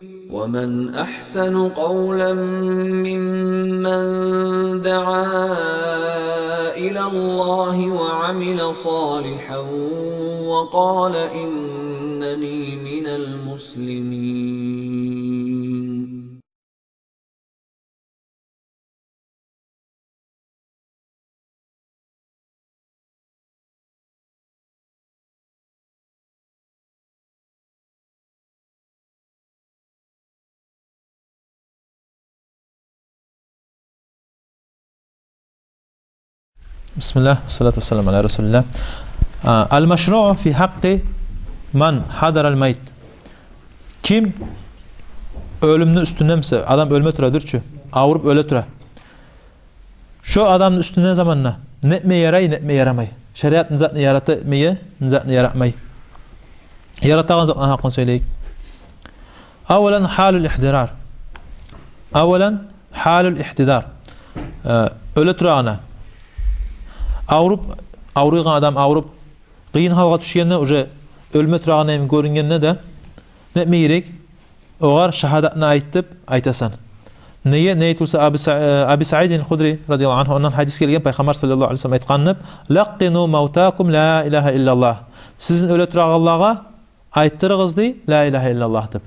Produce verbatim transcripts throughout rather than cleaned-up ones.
ومن أحسن قولا ممن دعا إلى الله وعمل صالحا وقال إنني من المسلمين. بسم الله والصلاة والسلام على رسول الله. А, المشروع في حق من حضر الميت. Ким оьлюмню уьстюнде, мисал, адам оьлме тура дюр чю, авруп оьле тура. Шо адамны уьстюнде заманда не этме ярай, не этме ярамай. Шариат не затны ярата этмеге, не затны яратмай. Яратагъан затланы гьакъын сёйлейик. أولا حال الاحتضار. أولا حال الاحتضار. Э, оьле турагъанда. Авруп, авруйгъан адам авруп, къыйын гьалгъа тюшгенде, уже оьлме турагъан йимик гёрюнгенде де, не этме герек? Огъар шагьадатны айт деп айтасан. Неге? Неге тюгюл буса Аби Са-, э, Аби Саид аль-Худри радияллагьу аньгьу, ондан гьадис гелген, Пайхаммар саллаллагьу алайгьи ва саллам айтгъан деп: لقنوا موتاكم لا إله إلا الله. Сизин оьле турагъанлагъа айттырыгъыз дей, ла илагьа иллаллагь деп.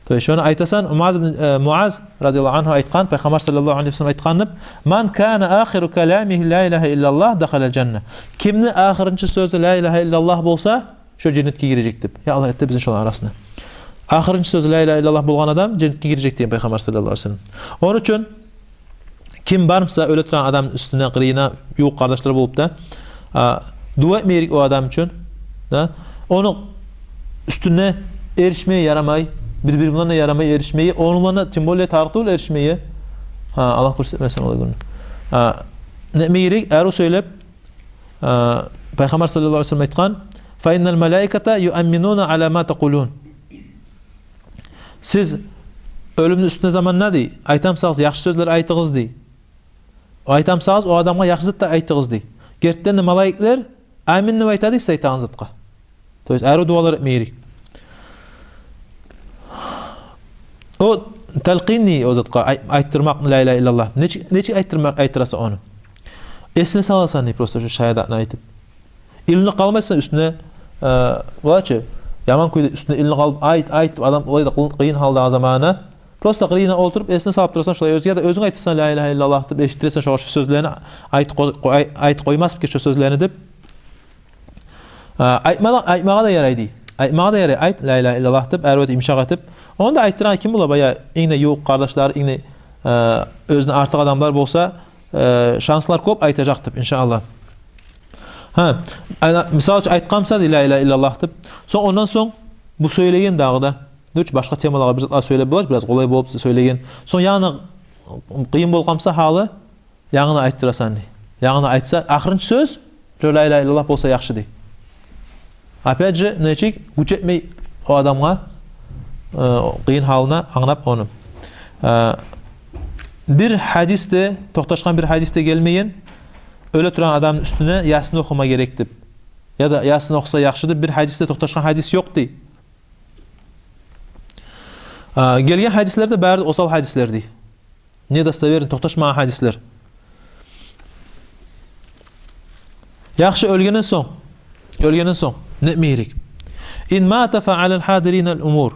То есть шону айтасан, Муаз ибн, э, Муаз радияллагьу аньгьу айтгъан, Пайхаммар саллаллагьу алайгьи ва саллам айтгъан деп: من كان آخر كلامه لا إله إلا الله دخل الجنة. Кимни ахырынчы сёзю ла илагьа иллаллагь болса, шо женнетге гирежек деп. Я Аллагь, эт де бизин шоланы арасына. Ахырынчы сёзю ла илагьа иллаллагь болгъан адам женнетге гирежек деген Пайхаммар саллаллагьу алайгьи ва саллам. Ону учун ким бар буса оьле турагъан адамны уьстюнде, къырыйына, ювукъ къардашлар болуп да, а, дуа этме герек о адам учун, да. Ону уьстюнде эришмеге ярамай, бир-бири булан да ярамай эришмеге, ону булан да тем более тарыкъ тюгюл эришмеге. Гьа, Аллагь гёрсетмесин олай гюнню. А, не этме герек? Арив сёйлеп, а, Пайхаммар саллаллагьу алайгьи ва саллам айтгъан: فإن الملائكة يؤمنون على ما تقولون. Сиз оьлюмню уьстюнде заманда дей, айтамсагъыз, яхшы сёзлер айтыгъыз дей. Айтамсагъыз, о адамгъа яхшы зат да айтыгъыз дей. Гертиден де малайиклер амин деп айта дей сиз айтагъан затгъа. То есть арив дуалар этме герек. О талкъин дей о затгъа, ай-, айттырмакъны ла илагьа иллаллагь. Нечик, нечик айттырмакъ, айттырасан ону? Эсине саласан дей просто шо шагьадатны айтып. Илинип къалмайсан уьстюне, э, вачы, яман кюйде уьстюне илинип къалып, айт, айт деп, адам олай да къыйын, къыйын гьалдагъы заманы. Просто къырыйына олтуруп, эсине салып турасан шолай оьзге, я да оьзюнг айтасан ла илагьа иллаллагь деп, эшитдиресен шогъар шо сёзлени, айт къо-, къо-, ай-, айт къоймасмы экен шо сёзлени деп. А, айтмагъа, айтмагъа да ярай дей. Айтмагъа да ярай, айт ла илагьа иллаллагь деп, арив этип, йымышакъ этип. Ону да айтдырагъан ким бола, бая инг де ювукъ къардашлар, инг де, э, оьзюнден артыкъ адамлар болса, э, шанслар кёп айтажакъ деп, иншааллагь. Гьа, ана, мисал учун, айтгъан буса дей ла илагьа иллаллагь деп. Сонг, ондан сонг бу сёйлеген дагъы да. Дюр чю, башгъа темалагъа бир затлар сёйлеп болажакъ, бираз къолай болуп сёйлеген. Сонг янгы къыйын болуп къалса гьалы, янгыдан айттырасан дей. Янгыдан айтса, ахырынчы сёз ла илагьа иллаллагь болса яхшы дей. Опять же, нечик, гюч этмей о адамгъа, э, къыйын гьалына англап ону. Э, бир гьадис де, токъташгъан бир гьадис де гелмеген, оьле турагъан адамны уьстюне Ясин охума герек деп. Я да Ясин охуса яхшы деп бир гьадис де, токъташгъан гьадис ёкъ дей. Э, гелген гьадислер де бары да осал гьадислер дей. Недостоверный, токъташмагъан гьадислер. Яхшы, оьлгенден сонг, оьлгенден сонг не этме герек? إن مات فعلى الحاضرين الأمور.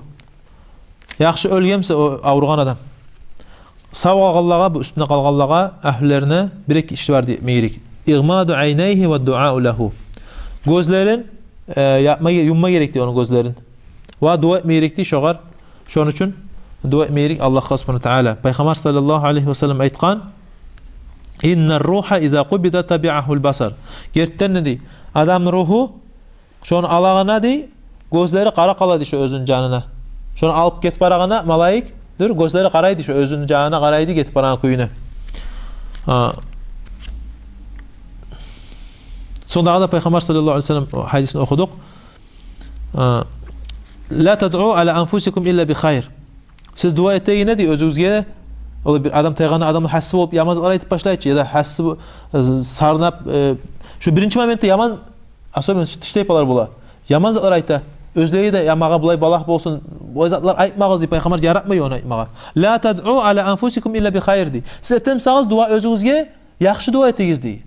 Яхшы, оьлген буса о авругъан адам, сав къалгъанлагъа, бу уьстюнде къалгъанлагъа, агьлюлерине бир-эки иш бар дей, этме герек. إغماض عينيه والدعاء له. Гёзлерин, э, япма, юмма герек дей ону гёзлерин. Ва дуа этме герек дей шогъар. Шону учун дуа этме герек Аллагьгъа субгьанагьу ва тагьала. Пайхаммар саллаллагьу алайгьи ва саллам айтгъан: إن الروح إذا قبض تبعه البصر. Гертиден де дей, адамны ругьу шону алагъанда дей, гёзлери къарап къала дей шо оьзюню жанына. Шону алып гетип барагъанда малайик, дюр, гёзлери къарай дей шо оьзюню жанына, къарай дей гетип барагъан кююне. А, сонг дагъы да Пайхаммар саллаллагьу алайгьи ва саллам гьадисин охудукъ. А, لا تدعوا على أنفسكم إلا بخير. Сиз дуа этегине дей оьзюгюзге, олай бир адам тайгъанда адамлар гьасси болуп яман затлар айтып башлай чы, я да гьасси бо-, э, сарнап, э, шо биринчи моментде яман, особенно тиштайпалар бола. Яман затлар айта. оьзлеге де, я магъа булай балагь болсун, булай затлар айтмагъыз дей, пайхаммар яратмай ону айтмагъа. «Ла тадъу аля анфусикум илля би хайр» дей. Сиз этемсагъыз дуа оьзюгюзге, яхшы дуа этигиз дей.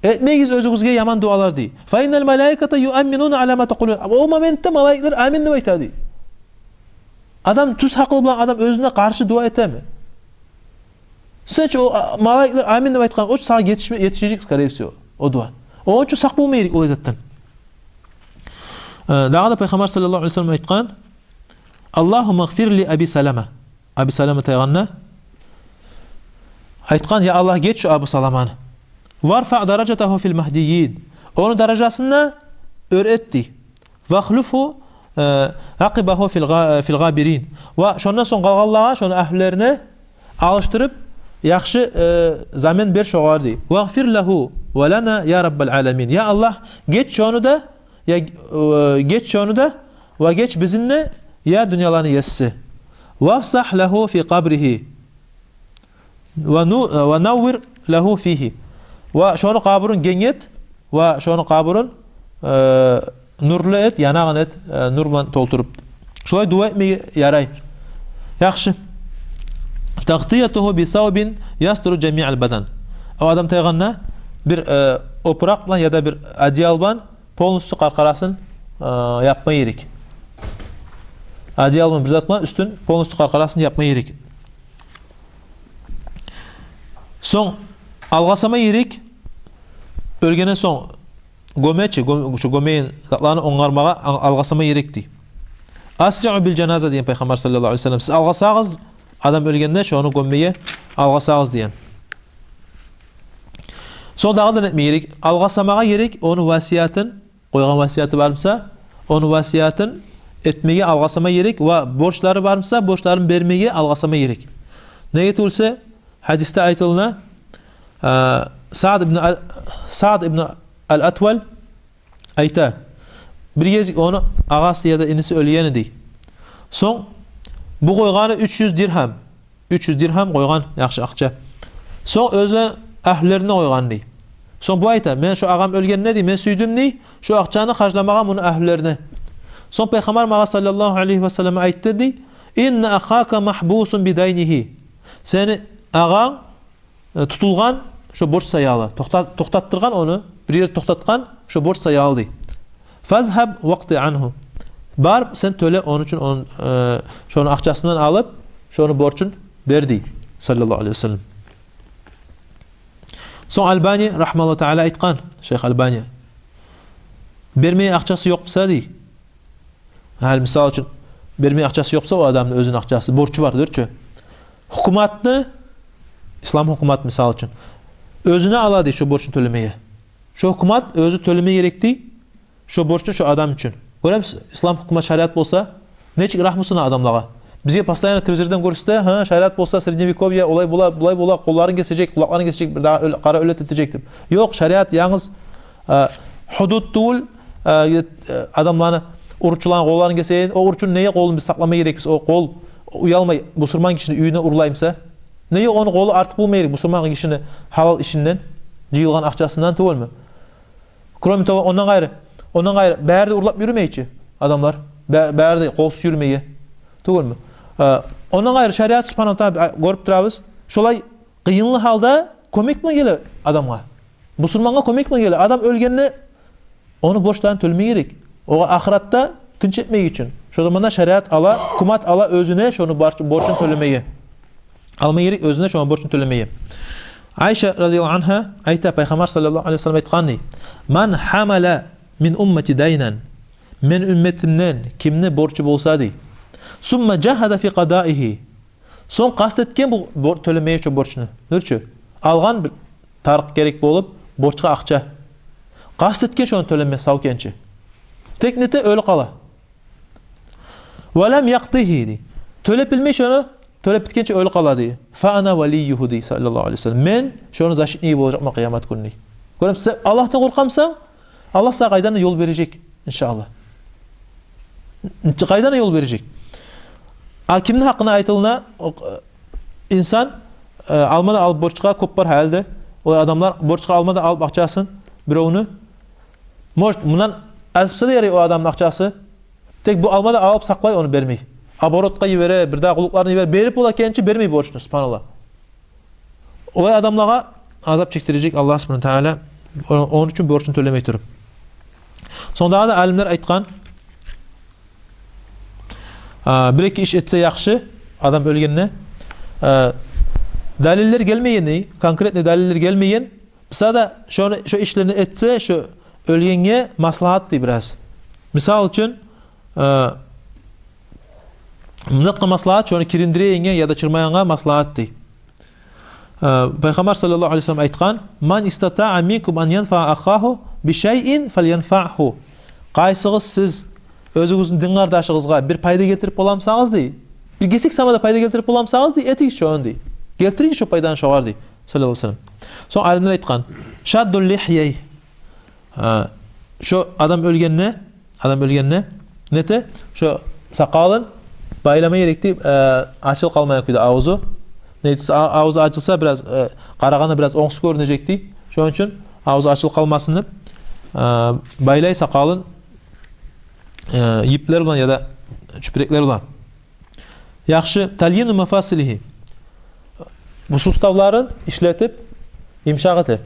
Этмегиз оьзюгюзге яман дуалар дей. «Фа инналь малаиката юамминуна аля ма такъулун». О моментде малайиклер амин деп айта дей. Адам тюз гьакъыл булан адам оьзюне къаршы дуа этеми? Сен чи о, а, малайиклер амин деп айтгъан, о чу сагъа етишме-, етишежек, скорее всего, о дуа. Ону учун сакъ болма герек олай затдан. Э, дагъы да пайхаммар саллаллагьу алейгьи ва саллам айтгъан: «Аллагьумма гъфир ли Аби Салама». Аби Салама тайгъанда айтгъан: «Я Аллагь, геч шу Абу Саламаны. Варфаъ даражатагьу филь магьдийин». Ону даражасын да оьр эт дей. «Вахлуфгьу, э, акъибагьу филь гъа-, э, филь гъабирин». Ва шондан сонг къалгъанлагъа, шону агьлюлерине алышдырып, яхшы, э, замен бер шогъар дей. «Вагъфир лагьу ва лана я Раббаль аламин». Я Аллагь, геч шону да, я, э, геч шону да, ва геч бизин де, я дюньяланы еси. «Вафсагь лагьу фи къабригьи». «Ва ну-, ва наввир лагьу фигьи». Ва шону къабурун генг эт, ва шону къабурун, э, нурлу эт, янагъан эт, э, нур булан толтуруп. Шолай дуа этмеге ярай. Яхшы. «Тагътиятугьу би савбин ястуру жамиаль бадан». О адам тайгъанда бир, э, опуракъ булан яда бир одеял булан полностью къаркъарасын, э, япма герек. Одеял булан, бир зат булан уьстюн полностью къаркъарасын япма герек. Сонг алгъасама герек, оьлгенден сонг гёме чи, гём-, шу гёмеген затланы онгармагъа ал-, алгъасама герек дей. «Асриъу биль жаназа» деген пайхаммар саллаллагьу алейгьи ва саллам. Сиз алгъасагъыз, адам оьлгенде шону гёммеге алгъасагъыз деген. Сонг дагъы да не этме герек? Алгъасамагъа герек ону васиятын, къойгъан васияты бар буса, ону васиятын этмеге алгъасама герек, ва борчлары бар буса, борчларын бермеге алгъасама герек. Неге тюгюлсе, гьадисде айтылына, э, Саад ибн Ал-, Саад ибн Ал-Атвал айта, бир гезик ону агъасы яда иниси оьлген эди. Сонг бу къойгъаны уьч юз диргьам. Уьч юз диргьам къойгъан, яхшы акъча. Сонг оьзлени агьлюлерине къойгъан дей. Сонг бу айта: «Мен шу агъам оьлгенде дей, мен сюйдюм дей шу акъчаны харжламагъа муну агьлюлерине». Сонг пайхаммар магъа саллаллагьу алейгьи ва саллам айтды дей: «Инна ахака магьбусун би дайнигьи». Сени агъанг, э, тутулгъан шо борч саялы. Токъта-, токътатдыргъан ону, бир ерде токътатгъан шо борч саялы дей. «Фазгьаб вакъди ангьу». Бар, сен тёле ону учун, он-, э, шону акъчасындан алып, шону борчун бер дей, саллаллагьу алейгьи ва саллам. Сонг Албани, рагьмаллагьу таала, айтгъан, шейх Албани, бермеге акъчасы ёкъ буса дей, гьали, мисал учун, бермеге акъчасы ёкъ буса о адамны, оьзюню акъчасы, борчу бар дюр чю. Гьукуматны, ислам гьукумат, мисал учун, оьзюне ала дей шо борчну тёлемеге. Шо гьукумат оьзю тёлеме герек дей шо борчну шо адам учун. Гёремисиз, ислам гьукумат, шариат болса, нечик рагьмусуна адамлагъа. Бизге постоянно телевизордан гёрсете, гьа, шариат болса, средневековье, олай бола, булай бола, къолларын гесежек, къулакъларын гесежек, бир дагъы оьл-, къара оьлет этежек деп. Ёкъ, шариат янгыз, э, гьудуд тюгюл, э, э, адамланы уручуланы къолларын гесеген, о уручуну неге къолун биз сакълама герекбиз? О къол уялмай бусурман гишини уьюне урлай буса, неге ону къолу артыкъ болма герек бусурман гишини гьалал ишинден, жыйылгъан акъчасындан, тюгюлмю? Кроме того, ондан къайры, ондан къайры, бары да урлап юрюмей чи адамлар. Ба-, бары да къолсуз юрюмеге, тюгюлмю? Э, ондан къайры, шариат, субгьанагьу ва таала, гёрюп турабыз, шолай къыйынлы гьалда кёмек булан геле адамгъа. Бусурмангъа кёмек булан геле. Адам оьлгенде ону борчларын тёлеме герек. Огъар ахыратда тынч этмек учун. Шо заманда шариат ала, гьукумат ала оьзюне шону борч-, борчун тёлемеге. Алма герек оьзюне шону борчун тёлемеге. Айша, радияллагьу ангьа, айта, пайхаммар саллаллагьу алейгьи ва саллам айтгъан дей: «Ман гьамала мин уммати дайнан». Мени умматымдан кимни борчу болса дей. «Сумма жагьада фи къадаигьи». Сонг къаст этген бу бор-, тёлемеге шо борчну. Дюр чю. Алгъан бир тарыкъ герек болуп борчгъа акъча. Къаст этген шону тёлеме сав экенчи. Тек нете, оьлюп къала. «Ва лам якъдигьи» дей. Тёлеп билмей шону, тёлеп битгенче оьлюп къала дей. «Фа ана валийюгьу» дей, саллаллагьу алейгьи ва саллам. Мен шону защитниги болажакъман къыямат гюн дей. Гёремисиз, Аллагьдан къоркъамусан, Аллагь сагъа къайдан ёл бережек, иншааллагь. Къайдан ёл бережек? А кимни гьакъына айтылына, о, инсан, э, алма да алып борчгъа, кёп бар гьали де. О адамлар борчгъа алма да алып акъчасын биревню. Может, мундан аз буса да ярай о адамны акъчасы. Тек бу алма да алып сакълай, ону бермей. Оборотгъа йибере, бирдагъы къуллукъларын йибере, берип бола экенчи, бермей борчну, субгьаналлагь. Олай адамлагъа азап чекдирежек Аллагь субгьанагьу ва таала, о-, ону учун борчну тёлемей туруп. Сонг дагъы да алимлер айтгъан, а, бир-эки иш этсе яхшы адам оьлгенде, а, далиллер гелмеген, конкретный далиллер гелмеген, буса да шону, шо ишлени этсе, шо оьлгенге маслагьат дей бираз. Мисал учун, а, мунакъа маслагьат, шону кириндирегенге яда чырмайгъангъа маслагьат дей. Э, Пайхаммар саллаллагьу алайгьи ва саллам айтгъан: «Ман истатаа минкум ан янфаа ахаху би шайин фалянфагьу». Къайсыгъыз сиз оьзюгюзню дин къардашыгъызгъа бир пайда гелтирип боламсагъыз дей, бир гесек сама да пайда гелтирип боламсагъыз дей, этигиз шону дей. Гелтиригиз шо пайданы шогъар дей, саллаллагьу алайгьи ва саллам. Сонг алимлер айтгъан: «Шаддул лихьяй». А, шо адам оьлгенде, адам оьлгенде нете, шо сакъалын байлама герек дей, э, ачылып къалмайгъан кюйде авзу. Неге тюгюл эсе, а-, авзу ачылса, бираз, э, къарагъанда бираз онгсуз гёрюнежек дей. Шону учун авзу ачылып къалмасын деп, э, байлай сакъалын, э, йиплер булан яда чюпюреклер булан. Яхшы, талйину мафасилигьи. Бу суставларын ишлетип, йымышакъ эте.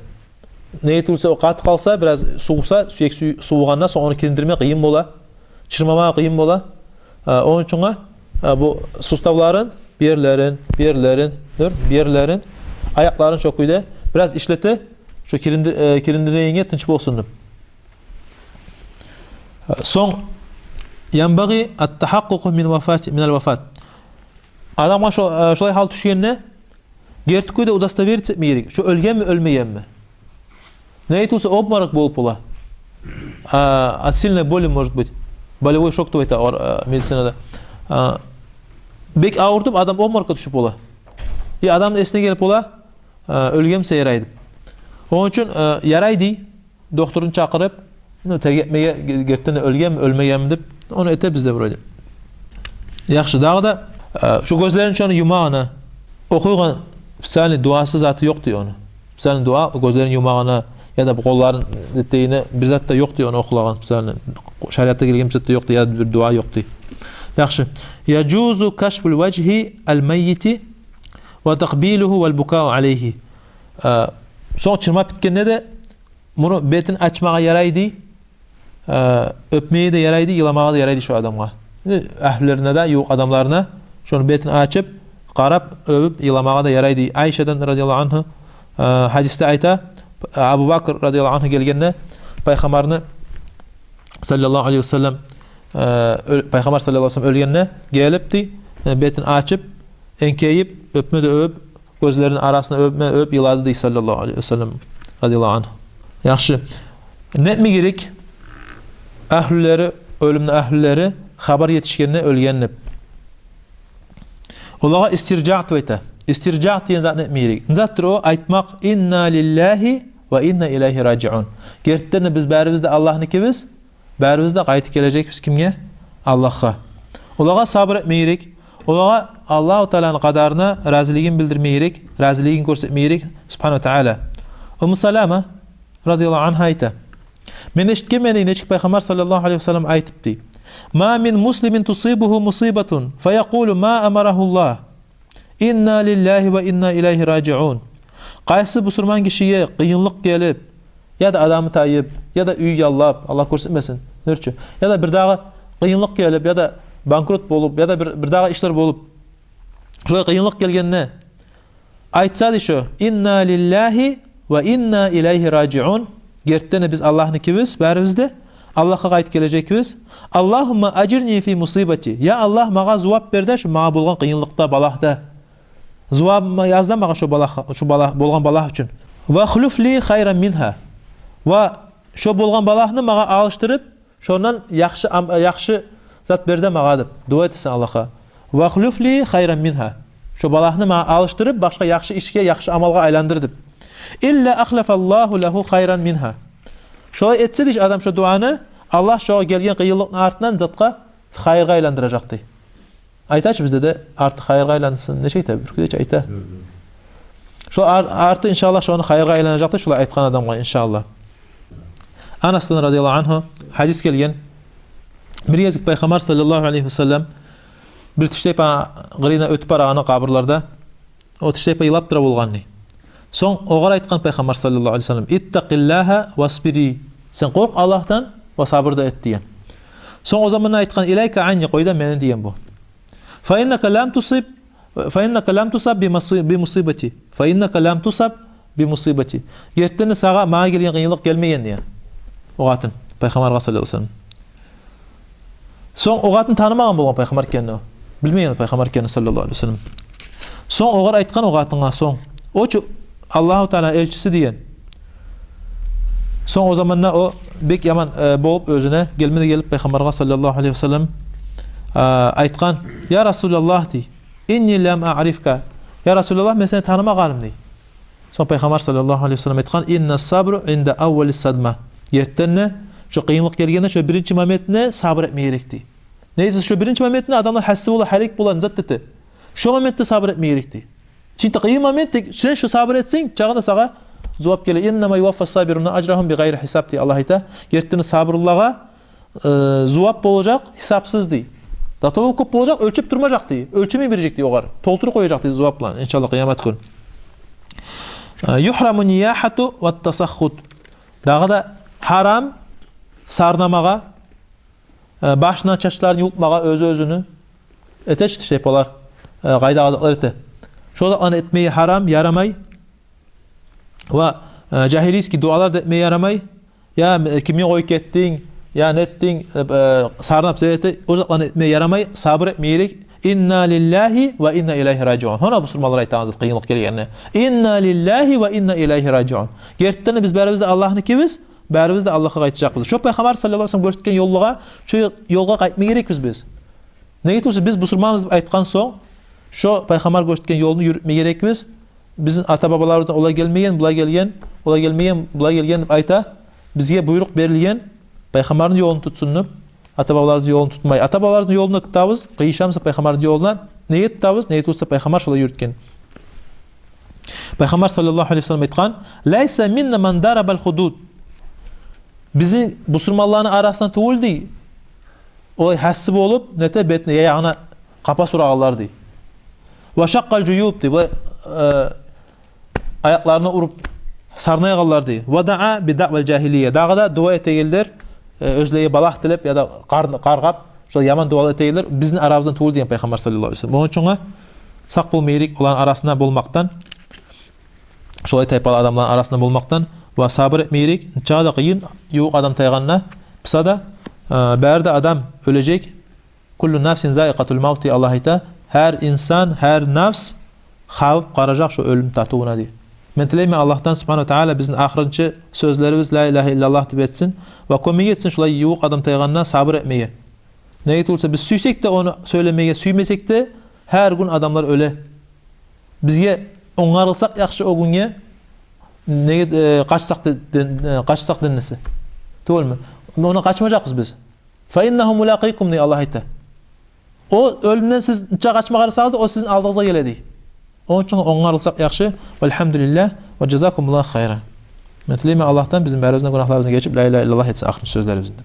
Неге тюгюл эсе, о къатып къалса, бираз сувуса, сюек сю-, сувугъанда сонг ону кириндирме къыйын бола, чырмама къыйын бола. А, ону учун, а, бу суставларын, бир ерлерин, бир ерлерин, дюр, бир ерлерин, аякъларын шо кюйде бираз ишлете, шо киринди-, э, кириндирегенге тынч болсун деп. Сонг, янбагъи ат-тахаккуку мин вафати, минал вафат. Адамгъа шо-, э, шолай гьал тюшгенде, герти кюйде удостовериться этме герек, шо оьлгенми, оьлмегенми. Неге тюгюл эсе, обморок болуп бола. А, от сильной боли, может быть. Болевой шок деп айта олар, э, медицинада. А, бек авуртуп, адам обморокгъа тюшюп бола. И адамны эсине гелип бола, э, оьлгенмисе ярай деп. Ону учун, э, ярай дей, докторну чакъырып, ну, тергетмеге, ге-, гертиден де оьлгенми, оьлмегенми деп, ону этебиз де вроде. Яхшы, дагъы да, э, шо гёзлерин шону юмагъына, охуйгъан специальный дуасы, заты ёкъ дей ону. Специальный дуа гёзлерин юмагъына яда бу къолларын этегине бир зат да ёкъ дей ону охулагъан специальный. Шариатда гелген бир зат да ёкъ дей, яда бир дуа ёкъ дей. Яхшы. Яжузу кашфул важгьи ал маййити ва такъбилугьу вал букау алайгьи. Э, сонг чырмап битгенде де муну бетин ачмагъа ярай дей, э, оьпмеге де ярай дей, йыламагъа да ярай дей шо адамгъа. Э, агьлюлерине де, ювукъ адамларына шону бетин ачып, къарап, оьбюп, йыламагъа да ярай дей. Айшадан радияллагьу ангьа, э, гьадисде айта, Абу Бакр радияллагьу ангьу гелгенде, Пайхаммарны саллаллагьу алайгьи ва саллам, э, оьл-, Пайхаммар саллаллагьу алайгьи ва саллам оьлгенде, гелип дей, э, бетин ачып, энкейип, оьпме де оьп, гёзлерини арасына оьпме оьп йылады дей, саллаллагьу алайгьи ва саллам, радияллагьу ангьу. Яхшы. Не этме герек? Агьлюлери, оьлюмню агьлюлери хабар етишгенде оьлген деп, олагъа истиржаъ деп айта. Истиржаъ деген зат не этме герек? Не затдыр о? Айтмакъ: «Инна лиллагьи ва инна илайгьи ражиун». Гертиден де биз барибиз де Аллагьныкибиз, барибиз де къайтып гележекбиз кимге? Аллагьгъа. Олагъа сабур этме герек. Олагъа Аллагьу Тааланы къадарына разилигин билдирме герек, разилигин гёрсетме герек, субгьанагьу ва таала. Умму Салама радияллагьу ангьа айта: «Мен эшитгенмен дей, нечик Пайхаммар саллаллагьу алайгьи ва саллам айтып дей: ма мин муслимин тусибугьу мусибатун, фаякъулу ма амарагьуллагь». «Инна лиллагьи ва инна илайгьи ражиун». Къайсы бусурман гишиге къыйынлыкъ гелип, яда адамы тайып, яда уьй яллап, Аллагь гёрсетмесин, нюрчю, яда бирдагъы къыйынлыкъ гелип, яда банкрот болуп, яда бир, бирдагъы ишлер болуп, шолай къыйынлыкъ гелгенде, айтса дей шо: «Инна лиллагьи ва инна илайгьи ражиун». Гертиден де биз Аллагьныкибиз барибиз де, Аллагьгъа къайтып гележекбиз. «Аллагьумма ажирни фи мусибати». Я Аллагь, магъа зувап бер де шу магъа болгъан къыйынлыкъда, балагьда. Зувап яз да магъа шу балагь, шу балагь, болгъан балагь учун. «Ва ахлуф ли хайран мингьа». Ва шо болгъан балагьны магъа алышдырып, шондан яхшы ам-, яхшы зат бер де магъа деп дуа этесен Аллагьгъа. «Ва ахлуф ли хайран мингьа». Шо балагьны магъа алышдырып, башгъа яхшы ишге, яхшы амалгъа айландыр деп. «Илла ахлафаллагьу лагьу хайран мингьа». Шолай этсе дей шу адам шо дуаны, Аллагь шогъар гелген къыйынлыкъны артындан затгъа, хайыргъа айландыражакъ дей. Айта чы бизде де, арты хайыргъа айлансын. Нечик айта? Бир кюйде чи айта. Шо ар-, арты, иншааллагь, шону хайыргъа айланажакъ дей, шолай айтгъан адамгъа, иншааллагь. Анасдан радияллагьу ангьу гьадис гелген. Бир гезик Пайхаммар саллаллагьу алайгьи ва саллам бир тиштайпа къырыйына оьтюп барагъаны къабурларда, о тиштайпа йылап тура болгъан дей. Сонг огъар айтгъан Пайхаммар саллаллагьу алайгьи ва саллам: «Иттакъиллагьа васбири». Сен къоркъ Аллагьдан ва сабур да эт деген. Сонг о заманда айтгъан: «Илайка анни», къой да мени деген бу. «Фа иннака лам тусиб, фа иннака лам тусаб би муси-, би мусибати. Фа иннака лам тусаб би мусибати». Гертиден де сагъа магъа гелген къыйынлыкъ гелмеген деген о къатын Пайхаммаргъа саллаллагьу алайгьи ва саллам. Сонг о къатын танымагъан болгъан Пайхаммар экенни о. Билмеген Пайхаммар экенни саллаллагьу алайгьи ва саллам. Сонг огъар айтгъан о къатынгъа сонг. О чу Аллагьу Тааланы элчиси деген. Сонг о заманда о бек яман, э, болуп оьзюне, гелме де гелип Пайхаммаргъа саллаллагьу алайгьи ва саллам, э, айтгъан: «Я Расулаллагь, — дей, — инни лам аърифка». «Я Расулаллагь, мен сени танымагъанман», — дей. Сонг Пайхаммар саллаллагьу алайгьи ва саллам айтгъан: «Инна сабра инда аввали садма». Гертиден де, шо къыйынлыкъ гелгенде, шо биринчи моментинде сабур этме герек дей. Неге десе, шо биринчи моментинде адамлар гьасси бола, гьалек бола, не зат эте. Шо моментде сабур этме герек дей. Чынтда къыйын момент, тек сен шо сабур этсенг, чагъында сагъа зувап геле. «Иннама юваффа сабируна ажрагьум би гъайри гьисаб», — дей Аллагь айта. Гертиден де сабурлулагъа, э, зувап болажакъ гьисапсыз дей. До того кёп болажакъ, оьлчеп турмажакъ дей. Оьлчемей бережек дей огъар. Толтуруп къояжакъ дей зувап булан, иншаллагь, къыямат гюн. Э, «Юхраму нияхату ва тасаххут». Дагъы да гьарам сарнамагъа, э, башына чачларын юлкъмагъа оьзю-оьзюню. Эте чи тиштайпалар, э, къайдагъы затлар эте. Шо затланы этмеге гьарам, ярамай. Ва, э, жагьилийский дуалар да этмеге ярамай. Я, э, кимге къоюп гетдинг, я нетдинг, э, э, сарнап зат эте, о затланы этмеге ярамай, сабур этме герек. «Инна лиллагьи ва инна илайгьи ражиун». Гьона бусурманлар айтагъан зат къыйынлыкъ гелгенде: «Инна лиллагьи ва инна илайгьи ражиун». Гертиден де биз барыбыз да Аллагьныкибиз, барыбыз да Аллагьгъа къайтажакъбыз. Шо Пайхаммар саллаллагьу алайгьи ва саллам гёрсетген ёлгъа, шо ёлгъа къайтма герекбиз биз. Неге тюгюл де биз бусурманбыз деп айтгъан сонг, шо Пайхаммар гёрсетген ёлну юрютме герекбиз. Бизин ата-бабаларыбыздан олай гелмеген, булай гелген, олай гелмеген, булай гелген деп айта. Бизге буйрукъ берилген, Пайхаммарны ёлун тутсун деп. Ата-бабаларыбызны ёлун тутмай. Ата-бабаларыбызны ёлун тутабыз, къыйышабыз Пайхаммарны ёлуна. Неге тутабыз? Неге тутса, Пайхаммар шолай юрютген. Пайхаммар саллаллагьу алайгьи ва саллам айтгъан: «Лайса минна ман дарабал худуд». Бизин бусурманланы арасына тюгюл дей, олай гьасси болуп, нете, бетине, я ягъына къапас урагъанлар дей. «Ва шаккъал жуюб», — дей, булай, э, аякъларына уруп сарнайгъанлар дей. «Ва даа би даъвал жагьилия». Дагъы да дуа этегенлер, э, оьзлеге балагь тилеп яда къар-, къаргъап, шолай яман дуалар этегенлер бизин арабыздан тюгюл деген Пайхаммар саллаллагьу алайгьи ва саллам. Ону учун сакъ болма герек оланы арасында болмакъдан, шолай тайпалы адамланы арасында болмакъдан, ва сабур этме герек. Нечакъы да къыйын, ювукъ адам тайгъанда, буса да, э, бары да адам оьлежек. «Куллу нафсин заикъатул мавт», — дей Аллагь айта. Гьар инсан, гьар нафс хавуп къаражакъ шо оьлюм татывуна дей. Мен тилеймен Аллагьдан субгьанагьу ва таала бизин ахырынчы сёзлерибиз «Ла илагьа иллаллагь» деп этсин ва кёмек этсин шолай ювукъ адам тайгъанда сабур этмеге. Неге тюгюл де биз сюйсек де ону сёйлемеге, сюймесек де, гьар гюн адамлар оьле. Бизге онгарылсакъ яхшы о гюнге, неге, э, къачсакъ де-, де-, э, къачсакъ деннесе. Тюгюлмю? Ондан къачмажакъбыз биз. «Фа иннагьу мулакъикум», — дей Аллагь айта. О оьлюмден сиз нечакъы къачма къарасагъыз да, о сизин алдыгъызгъа геле дей. Ону учун онгарылсакъ яхшы. Валгьамдулиллагь ва жазакумуллагьу хайран. Мен тилеймен Аллагьдан бизин барыбызны да гюнагьларыбызны гечип, «Ла илагьа иллаллагь» этсин ахырынчы сёзлерибизни.